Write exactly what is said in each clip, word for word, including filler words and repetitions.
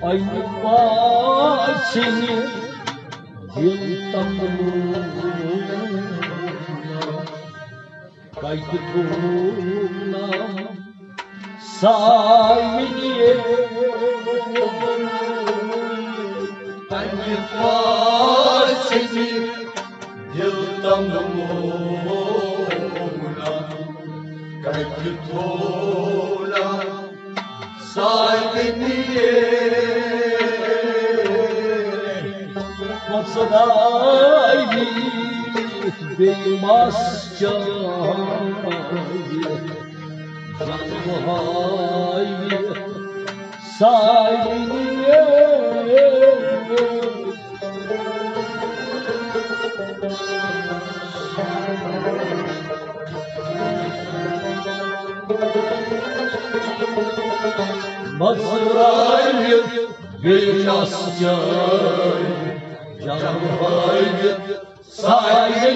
اَمہِ پاسنہِ دِل تمنونا کَتہِ تھونا سایہِ۔ اَمہِ پاسنہِ دِل تمنونا کَتہِ تھونا سایہِ۔ مَژرٲوِتھ بیٚیہِ مَس چٲوِتھ جَنٛگہٕ ہٲوِتھ سایہِ۔ مَژرٲوِتھ بیٚیہِ مَس چٲوِتھ جَنٛگہٕ ہٲوِتھ سایہِ۔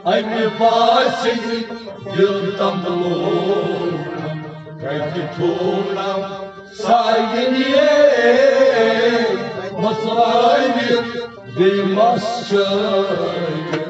اَمہِ پاسنہِ دِل تمنونا کَتہِ تھونا سایہِ۔ مَژرٲوِتھ بیٚیہِ مَس چٲوِتھ۔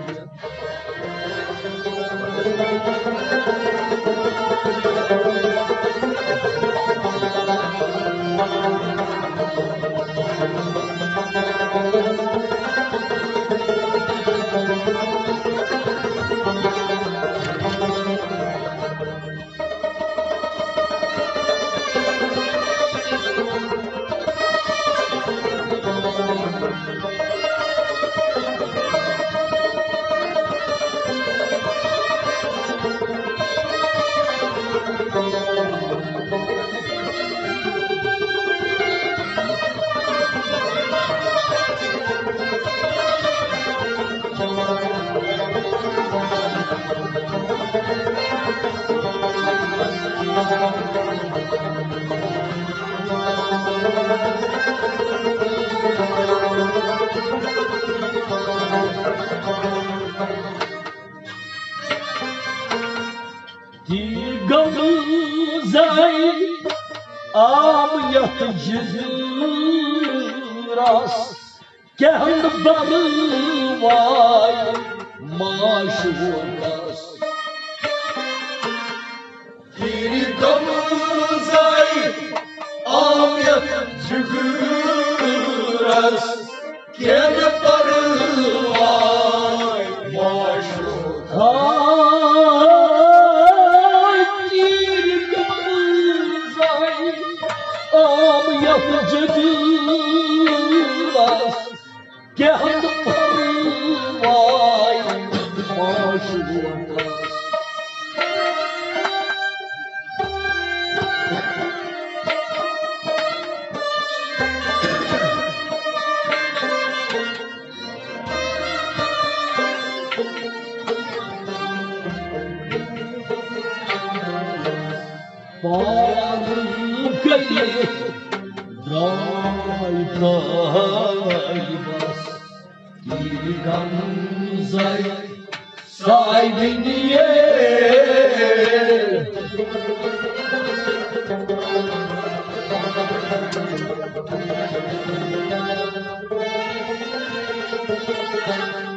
تیٖر گمزاے آم یتھ جزیرس، کیٛاہ نہٕ پرواے معشوقس۔ تیٖر گمزاے آم یتھ جزیرس، کیٛاہ نہٕ پرواے معشوق۔ ہاے تیٖر گمزاے آم یتھ جزیرس، کیٛاہ نہٕ پرواے معشوقس۔ پار کٔرِتھ درٛاے طٲیبس تیٖر گمزاے سایہِ۔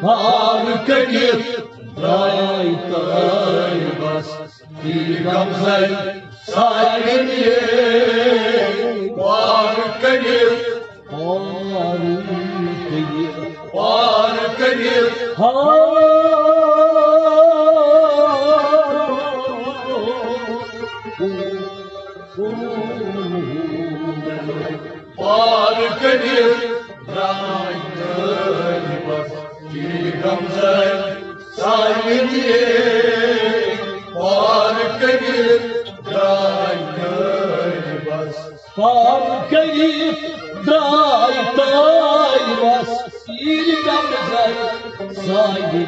پار کٔرِتھ درٛاے طٲیبس تیٖر گمزاے سایہِ۔ پار کٔرِتھ، پار کٔرِتھ، پار کٔرِتھ۔ ہاے۔ پار کٔرِتھ درٛاے طٲیبس تیٖر گمزاے سایہِ۔ پار کٔرِتھ درٛاے طٲیبس، پار کٔرِتھ درٛاے طٲیبس تیٖر گمزاے سایہِ۔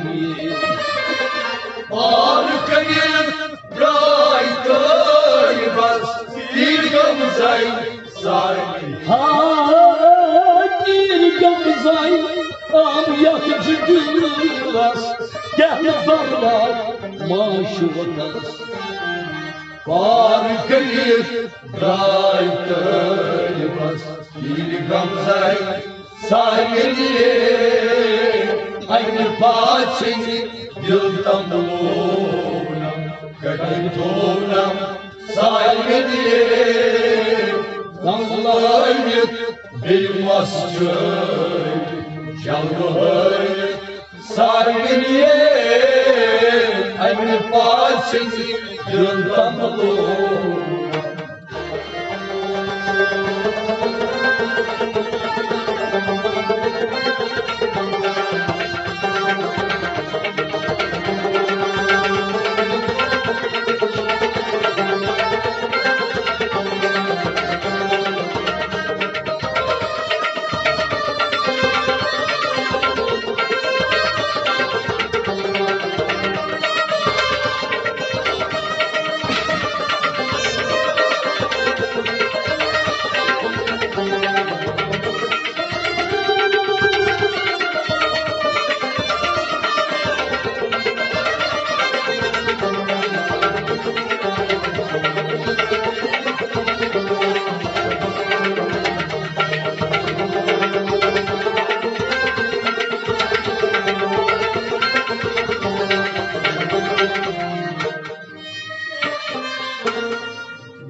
پار کٔرِتھ درٛاے طٲیبس تیٖر گمزاے سایہِ۔ ہاے تیٖر گمزاے آم یتھ جزیرس، کیٛاہ نہٕ پرواے معشوقس۔ پار کٔرِتھ درٛاے طٲیبس۔ کمزاے سارنٕے اَمہِ پاسٕنۍ دِل تمبلونم، کتہِ تھونم سارنٕے کمزٲوِتھ بیٚیہِ مۄسچٲوِتھ، جلوٕ ہٲوِتھ سارنٕے اَمہِ پاسٕنۍ دِل تمبلونم۔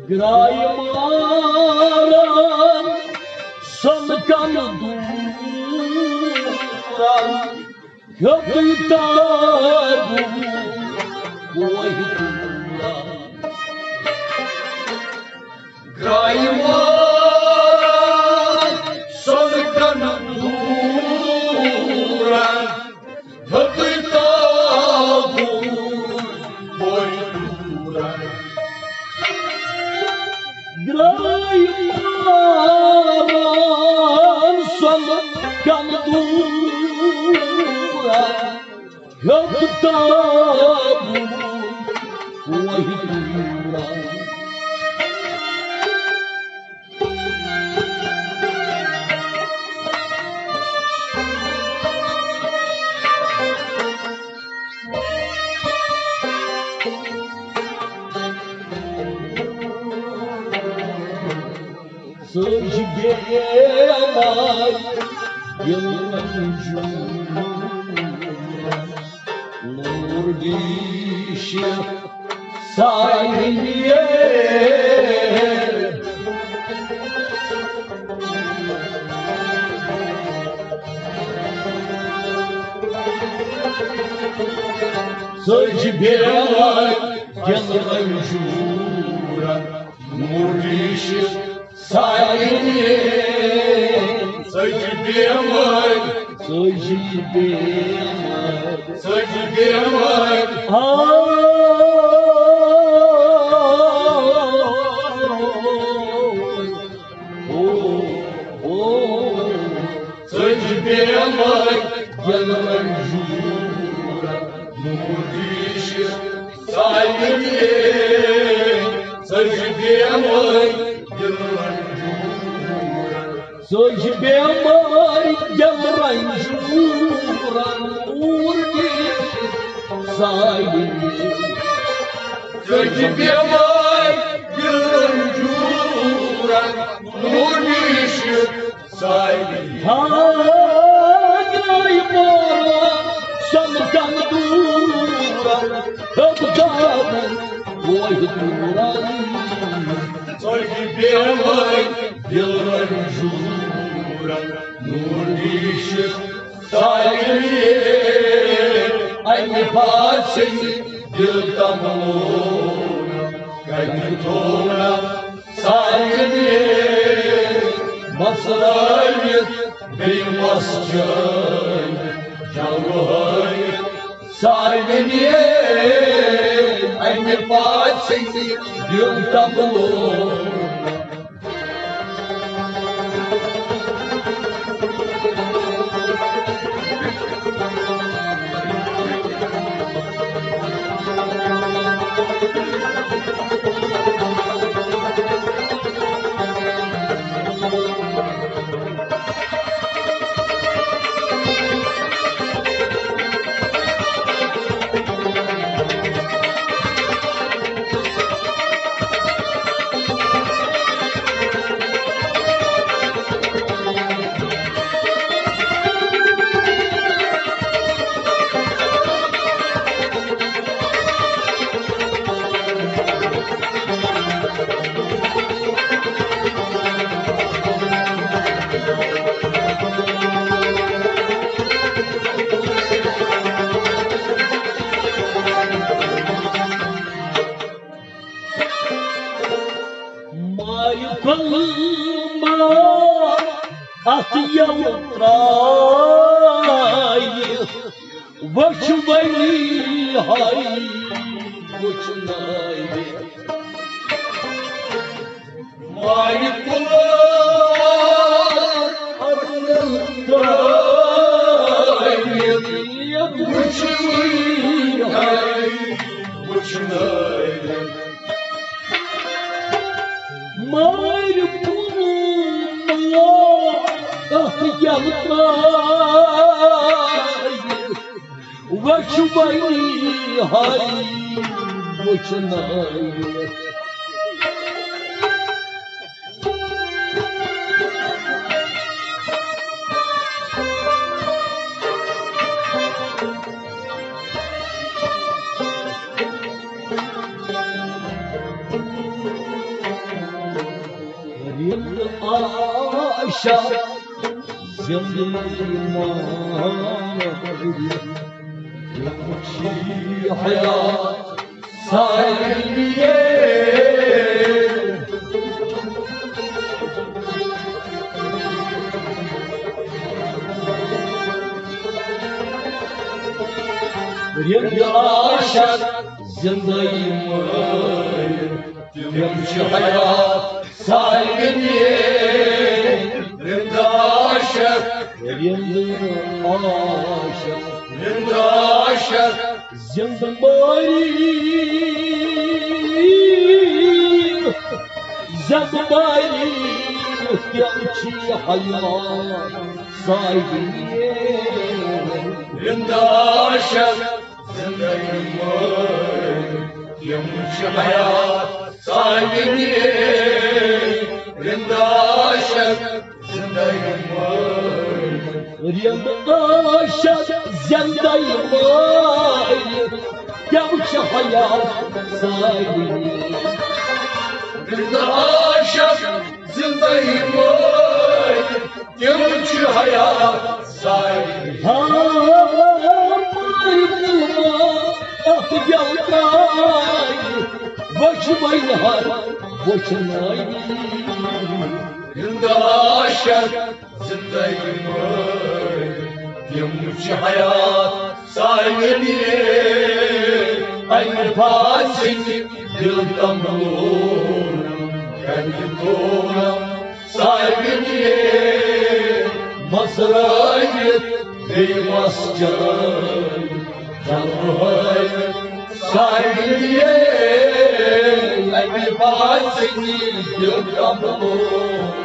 گرٛایہِ ماران سۄنہٕ کَمہٕ دوٗرا، ہیوٚتُے تابوٗ بوے دوٗرا۔ گرٛایہِ ماران سۄنہٕ کَمہٕ دوٗرا، ہیوٚتُے تابوٗ بوے دوٗرا۔ گرٛایہِ ماران سۄنہٕ کَمہٕ دوٗرا، ہیوٚت تابوٗ بوے دوٗرا۔ سُہ چھُ بیمار، دِل رنجور، نور دیش سارنٕے۔ سُہ چھُ بیمار، دِل رنجور، نور دیش سارنٕے۔ سُہ چھُ بیمار، سُہ چھُ بیمار، سُہ چھُ بیمار۔ آ، او، او۔ سُہ چھُ بیمار، دِل رنجور، نور دیش سارنٕے۔ سُہ چھُ بیمار، دِل رنجور۔ سُہ چھُ بیمار، دِل رنجور، نور دیش سارنٕے۔ سُہ چھُ بیمار، دِل رنجور، نور دیش سارنٕے۔ ہاں، گرٛایہِ ماران سۄنہٕ کَمہٕ دوٗرا، ہیوٚت تابوٗ بوے دوٗرا۔ سُہ چھُ بیمار، دِل رنجور، نور دیش سارنٕے۔ اَمہِ پاسٕنۍ دِل تمبلونم، کتہِ تھونم سارنٕے۔ مۄسرٲوِتھ بیٚیہِ مۄسچٲوِتھ، جلوٕ ہٲوِتھ سارنٕے۔ اَمہِ پاسٕنۍ دِل تمبلونم۔ اتھ یلہٕ ترٛایہِ، وٕچھ وۄنۍ ہاے وٕچھنٲوِتھ۔ مارِ کُلار اتھ یلہٕ ترٛایہِ، وٕچھ وۄنۍ ہاے وٕچھنٲوِتھ۔ مارِ کُلار اتھ یلہٕ ترٛایہِ، وٕچھ وۄنۍ ہاے وٕچھنٲوِتھ۔ رِند آشا زندگی مان، یِم چھِ حیات سارنٕے۔ رِند آشا زندگی مان، تِم چھِ حیات سارنٕے۔ رِند آشا، رِند آشا، رِند آشا زندٕ مٲرِتھ، زندٕ مٲرِتھ، تِم چھِ حیات سارنٕے۔ رِند آشا زندگی مان، یِم چھِ حیات سارنٕے۔ رِند آشا زندگی مان، رِند آشا زندگی مان، تِم چھِ حیات سارنٕے۔ رِند آشا زندگی مان، تِم چھِ حیات سارنٕے۔ ہاں، مارِ کُلار اتھ یلہٕ ترٛایہِ، وٕچھ وۄنۍ ہاے وٕچھنٲوِتھ۔ رِند آشا زندگی مان، تِم چھِ حیات سارنٕے۔ امہِ پاسٕکۍ دِل تمبلون، کنہِ تونم سارنٕے۔ مسرٲوِتھ بیٚیہِ مس چلٲوِتھ جلوٕ ہٲوِتھ سارنٕے۔ امہِ پاسٕکۍ دِل تمبلون۔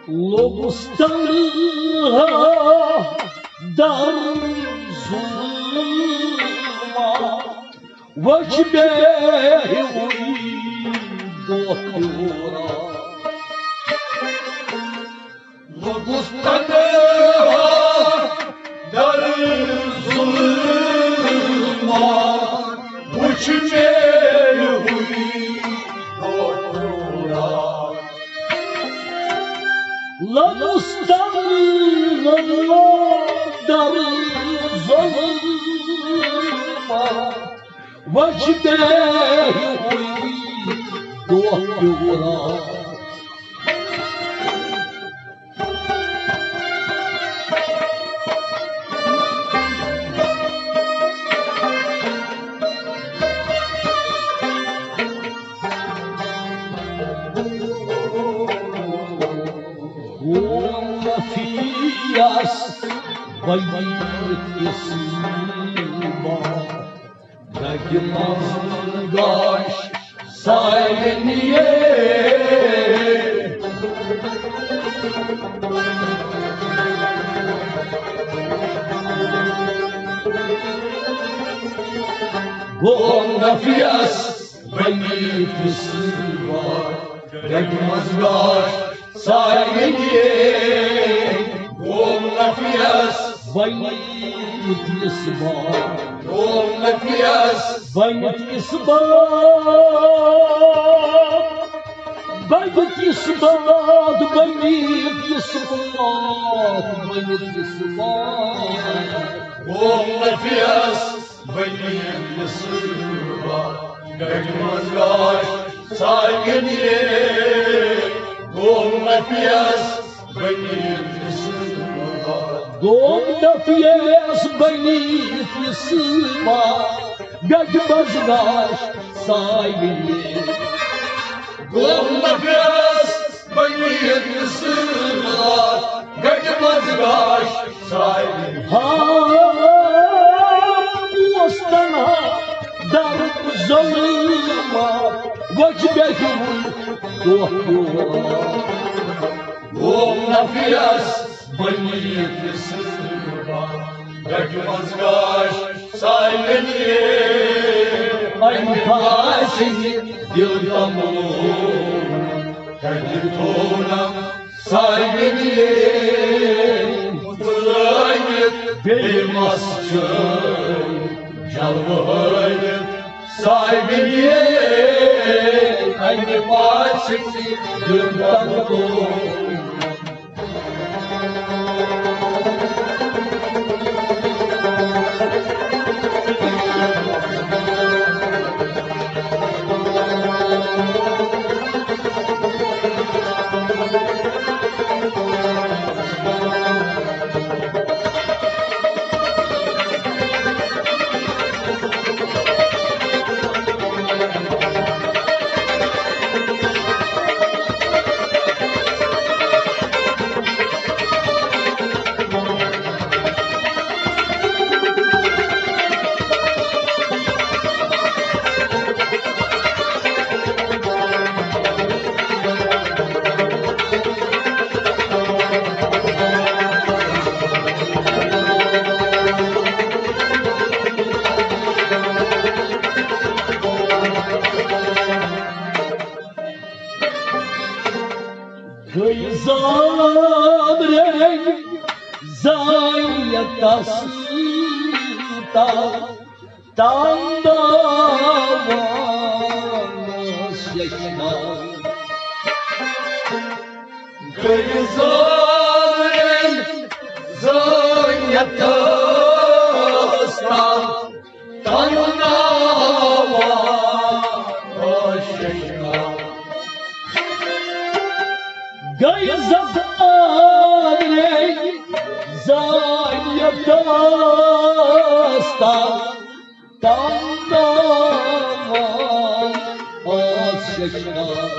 لوٚگُس تنہا در ظلمہ، وٕچھ مےٚ ہیوٗ دۄہ تہِ ہوران۔ لوٚگُس تنہا در ظلمہ، وٕچھ مےٚ ہیوٗ دۄہ تہِ ہوران۔ لوٚگُس تنہا در ظلمہ، وٕچھ مےٚ ہیوٗ دۄہ تہِ ہوران۔ بنیت اسما، گگہِ منٛز گاش سارنیے۔ گوٚو نفیس بنیت اسما، گگہِ منٛز گاش سارنیے۔ گوٚو نفیس بنیت اسما، گوٚو نفیس بنیت اسما، بنیت اسما، بنیت اسما، بنیت اسما۔ گوٚو نفیس بنیت اسما، گگہِ منٛز گاش سارنیے۔ گوٚو نفیس بنیت اسما، گوٚو نفیس بنیت اسما، گگہِ منٛز گاش سارنیے۔ گوٚو نفیس بنیت اسما، گگہِ منٛز گاش سارنیے۔ ہا، اوس تنہا در ظلمات، وۄنۍ چھُ مےٚ ہیوٗ دۄہ پیوٚمُت۔ گوٚو نفیس بنیت اسما، گگہِ منٛز گاش سارنیے۔ امہِ پاسہِ دِل تملو، کتہِ تھوونم سارنیے۔ مُژرٲوِتھ بیٚیہِ مس چھٲوِتھ، جلوٕ ہٲوِتھ سارنیے۔ امہِ پاسہِ دِل تملو۔ گٔے زامرٮ۪ن زایتس تام تام داوان ششنان۔ گٔے زامرٮ۪ن زایتس تام تام داوان ششنان۔ گٔے زامرٮ۪ن زایتس تام تام داوان ششنان۔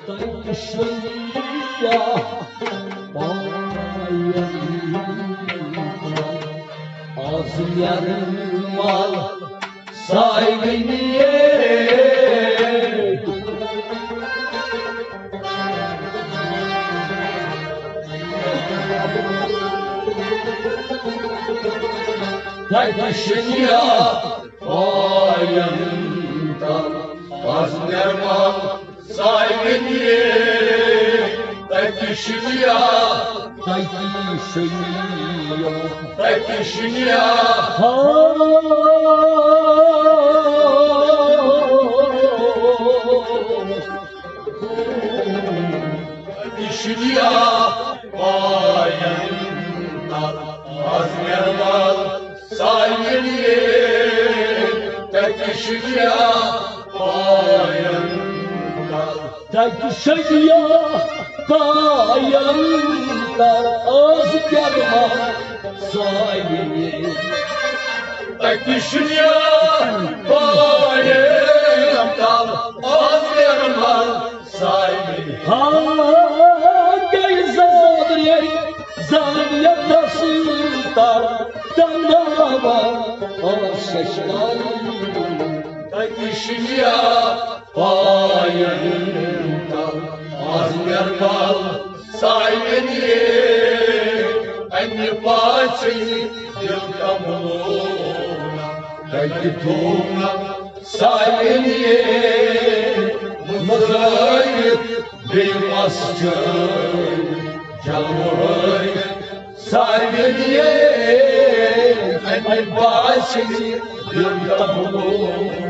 تتہِ شریعہ پایَن آز نیرن مال سارنیے۔ تتہِ شریعہ پایَن تل آز نیرن مال سارنیے۔ تتہِ شریعہ، تتہِ شریعہ، تتہِ شریعہ۔ ہا۔ تتہِ شریعہ پایَن تل آز نیرن مال سارنیے۔ تتہِ شریعہ پایَن تل، تتہِ شریعہ پایَن تل آز بیرما سایہِ۔ تتہِ شُنیا پایہِ تل آز بیرما سایہِ۔ ہا گٔے زٕ زامرٮ۪ن زانیتس تل تناوا آز ششدارِ۔ تتہِ شُنیا پایَن تل آز بیرما سایَن یے، اَمہِ پاسٕے دِل کملونا، تَتہِ دونا سایَن یے، مُژرٲوِتھ بیٚیہِ مَس چٲوِتھ، جلوٲوِتھ سایَن یے، اَمہِ پاسٕے دِل کملونا۔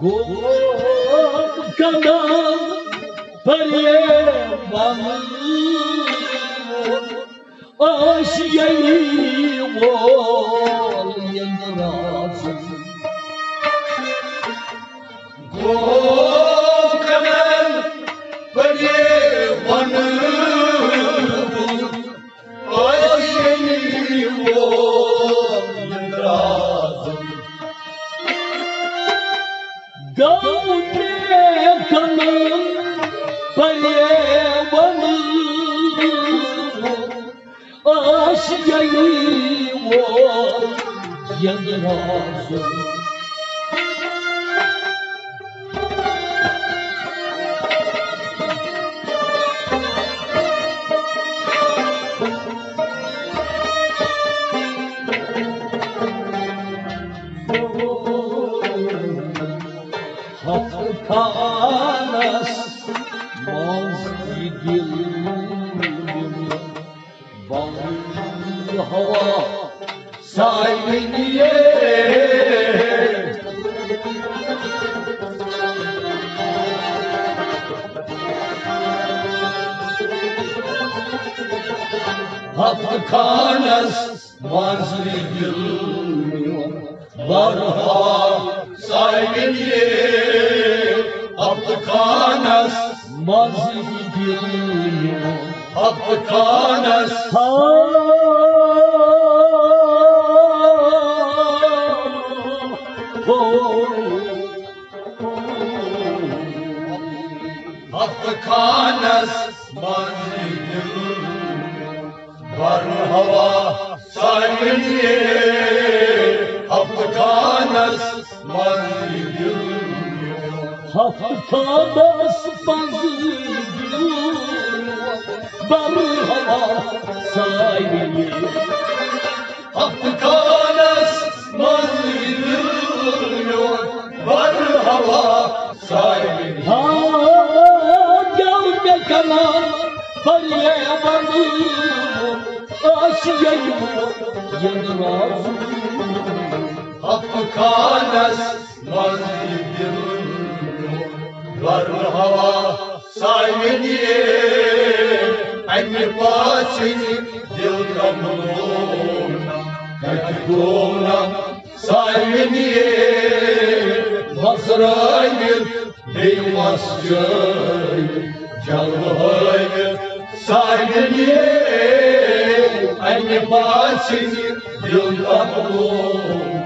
گوٚو کنا پریوان آشیانی وول یندراز۔ گوٚو کنا پریوان آشیانی وول یندراز۔ گوٚو مےٚ کَنَن پریوان آشیانی وول یندراز۔ ہتھ خانس منٛز یہِ دِل بنٛد ہوا سایہِ۔ ہتھ خانس منٛز یہِ دِل میون بر ہوا سایہِ۔ ہتھ خانس منٛز یہِ دِل میون ہتھ خانس۔ ہا ہو۔ ہتھ خانس منٛز یہِ دِل بر ہوا سایہِ۔ ہتھ خانس منٛز یہِ دِل۔ ہتھ خانس منٛز یہِ دِل بر ہوا سایہِ۔ ہتھ خانس منٛز یہِ دِل میون بر ہوا سایہِ۔ ہا، گٮ۪و مےٚ کَنَن پریوان آشیانی یندراز۔ ہتھ خانس منٛز یہِ دِل میون بر ہوا سایہِ۔ اَمہِ پاسٕے دِل کملونا، کتہِ گوٚونا سایہِ۔ مۄژرٲوِتھ بیٚیہِ مَس چٲوِتھ، جلوٲوِتھ سایہِ۔ اَمہِ پاسٕے دِل کملونا۔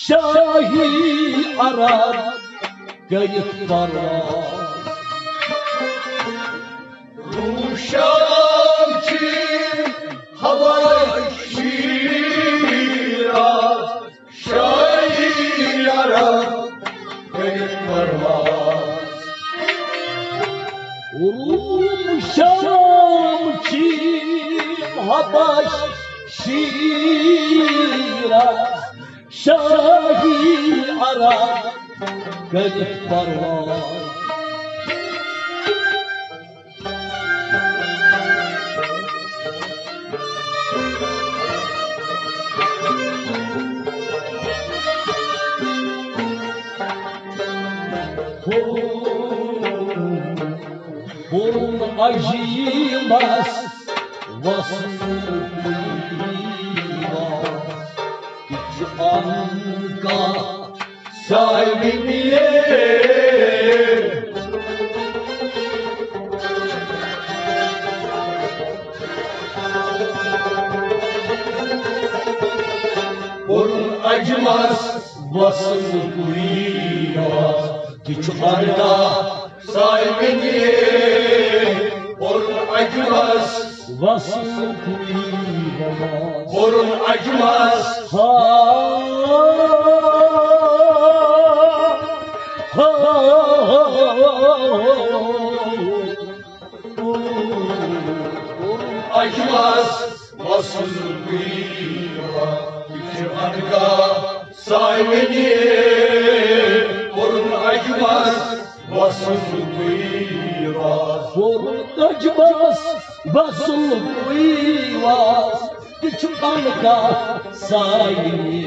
شاہی عرب کٔرِتھ پرواز۔ روٗم شام چھِ ہوٲیی شیراز، شاہی عرب کٔرِتھ پرواز۔ روٗم شام چھِ حبش شیراز، شاہی عرب کٔرِتھ پرواز۔ کوٚرُن عجیٖبس وصل پیٖواز، تہِ چھُ عنقا سالمی۔ کوٚرُن عجمس وصل پیٖواز، تہِ چھُ عنقا سالمی۔ کوٚرُن عجمس وصل پیٖواز۔ کوٚرُن عجمس۔ ہا، ہا، ہا، ہا۔ کوٚرُن عجمس وصل پیٖواز، تہِ چھُ عنقا سالمی۔ کوٚرُن عجمس وصل پیٖواز۔ کوٚرُن عجمس وصل پیٖواز، تہِ چھُ عنقا سالمی۔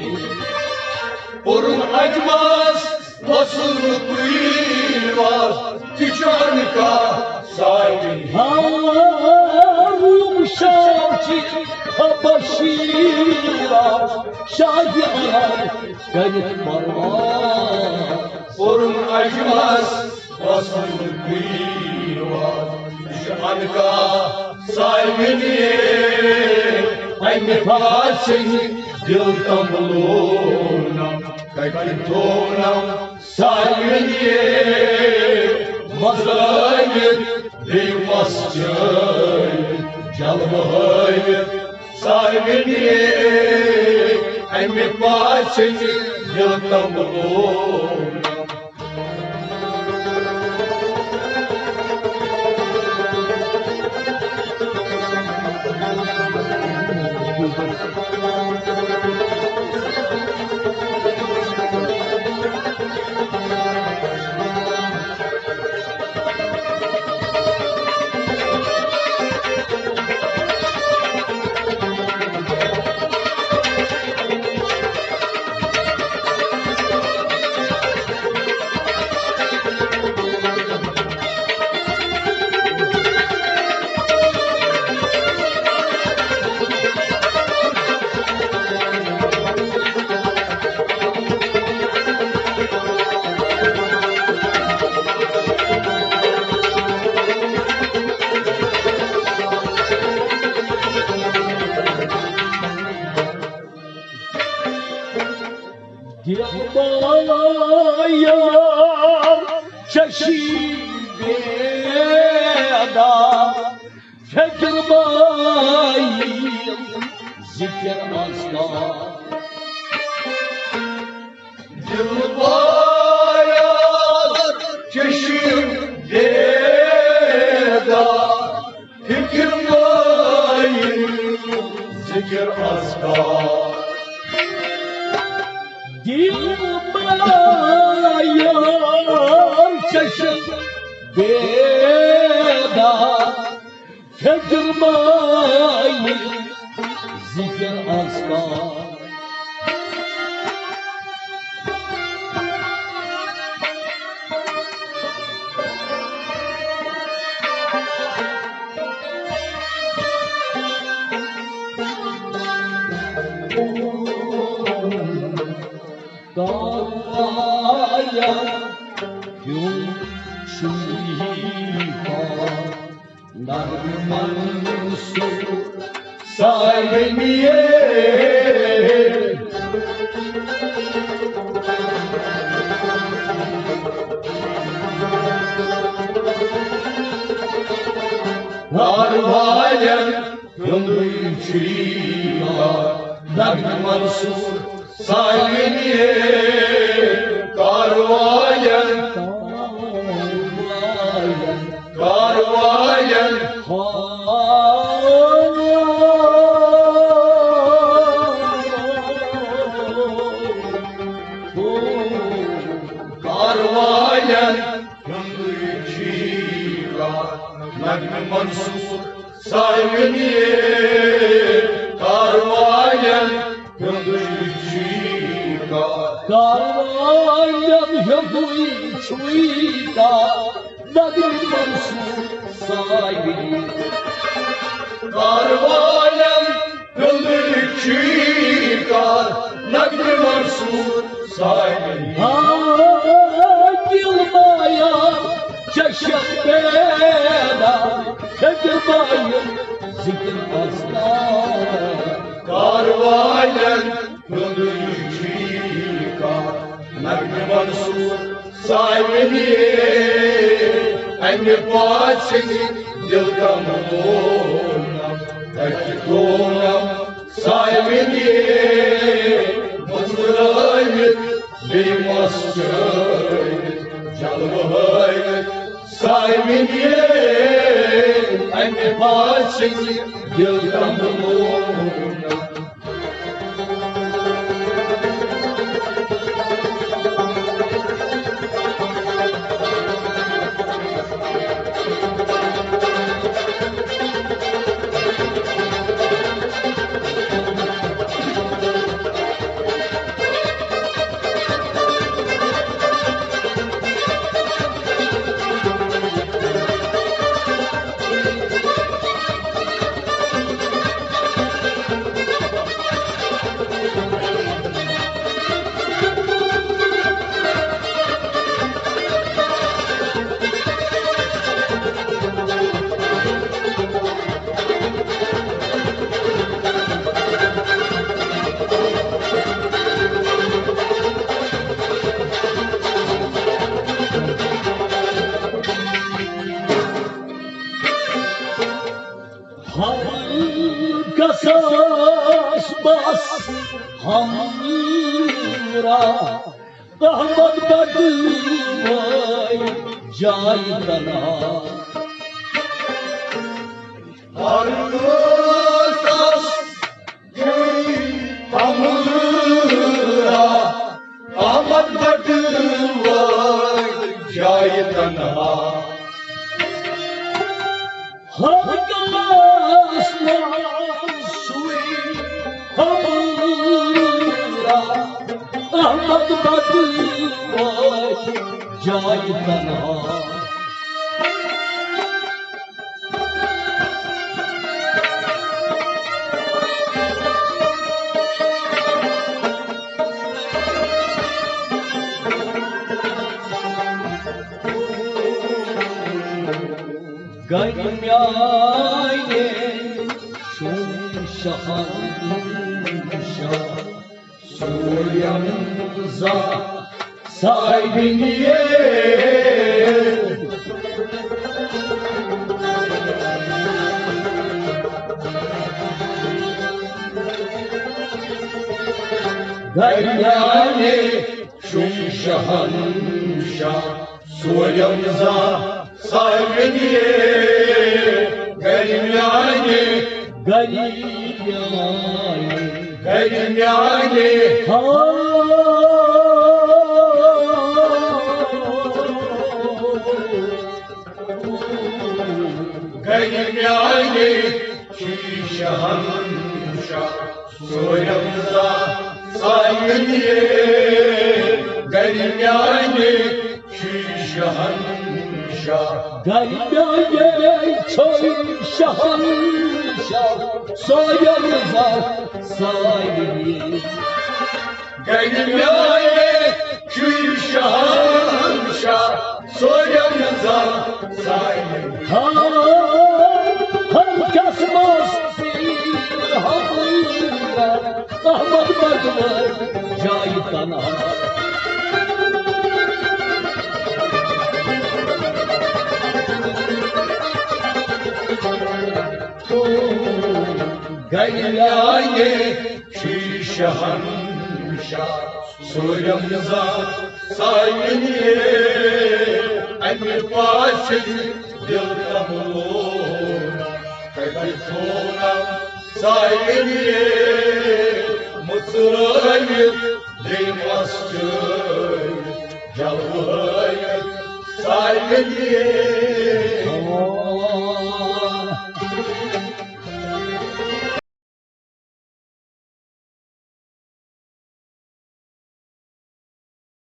کوٚرُن عجمس وصل پیٖواز، تہِ چھُ عنقا سالمی۔ ہا، روٗم شام چھِ حبش شیراز، شاہی عرب کٔرِتھ پرواز۔ کوٚرُن عجمس وصل پیٖواز، یہِ چھُ عنقا سالمی۔ اَمہِ پاسٕنۍ دِل تنبلونم، کَتہِ تھونم سالمی۔ مزٲوِتھ بیٚیہِ مسجد جلوٕ ہٲوِتھ سالمی۔ اَمہِ پاسٕنۍ دِل تنبلونم۔ دِل بایار چشی بیدار، فکر بائی ذکر اذکار۔ دِل بایار چشم بیدار، فکر مایِل ذکر اذکار۔ دِل بایار چشم بیدار، فکر مایِل ذکر اذکار۔ کایا کیوں چھُے نرمن سُہ سالمیے۔ والٮ۪ن ہُنٛدُے چھُ یی ناو نغمہٕ منصور سالِمہِ کاروالٮ۪ن، کاروالٮ۪ن۔ کاروالٮ۪ن ہُنٛدُے چھُ یی ناو نغمہٕ منصور سالِمہِ کاروالٮ۪ن ہُنٛدُے چھُ یی ناو۔ کاروالٮ۪ن ہُنٛدُے چھُ یی ناو نغمہٕ منصور سالِمہِ۔ کاروالٮ۪ن ہُنٛدُے چھُ یی ناو نغمہٕ منصور سالِمہِ۔ ہاں، دل مایا چشم پیدا، فکر مایا ذکر آستا۔ کاروالٮ۪ن ہُنٛدُے چھُ یی ناو نغمہٕ منصور سالِمہِ۔ اَمہِ پاسٕکۍ دِل کم لونم، تَتہِ کونم سالِمہِ۔ مُژرٲوِتھ بیٚیہِ مۄسچٲوِتھ، جلوٕ ہٲوِتھ سالِمہِ۔ اَمہِ پاسٕکۍ دِل کم لونم۔ ہم کساس بس ہمرا احمد بٹ وای جاے تنہا۔ ہر کساس ہمرا احمد بٹ وای جاے تنہا۔ ہر کلاس منٛز سُے خبر احمد بدلی وٲتۍ جایہِ تنہا۔ گرِ میانہِ شوم شہنشاہ سوریم زا سایبنیے۔ گرِ میانہِ شوم شہنشاہ سوریم زا سایبنیے۔ گرِ میانہِ، گرِ میانہِ، گرِ میانہِ۔ ہاں۔ گرِ میانہِ شوم شہنشاہ سوریم زا سایبنیے۔ گرِ میانہِ شوم شہنشاہ۔ گرِ میانہِ شوم شہنشاہ سوریم زا سایبنیے۔ گرِ میانہِ شوم شہنشاہ سوریم زا سایبنیے۔ ہاں، ہر کس مس پیر ہمرا احمد بٹ وای جایہِ تنہا۔ میانہِ شیٖشہٕ ہمیشہ سورم نظام ساینے، امہِ پاسہِ دل کملو کتہِ تھونم ساینے، مُژرٲوِتھ بیٚیہِ مستٲوِتھ جلوٲوِتھ ساینے۔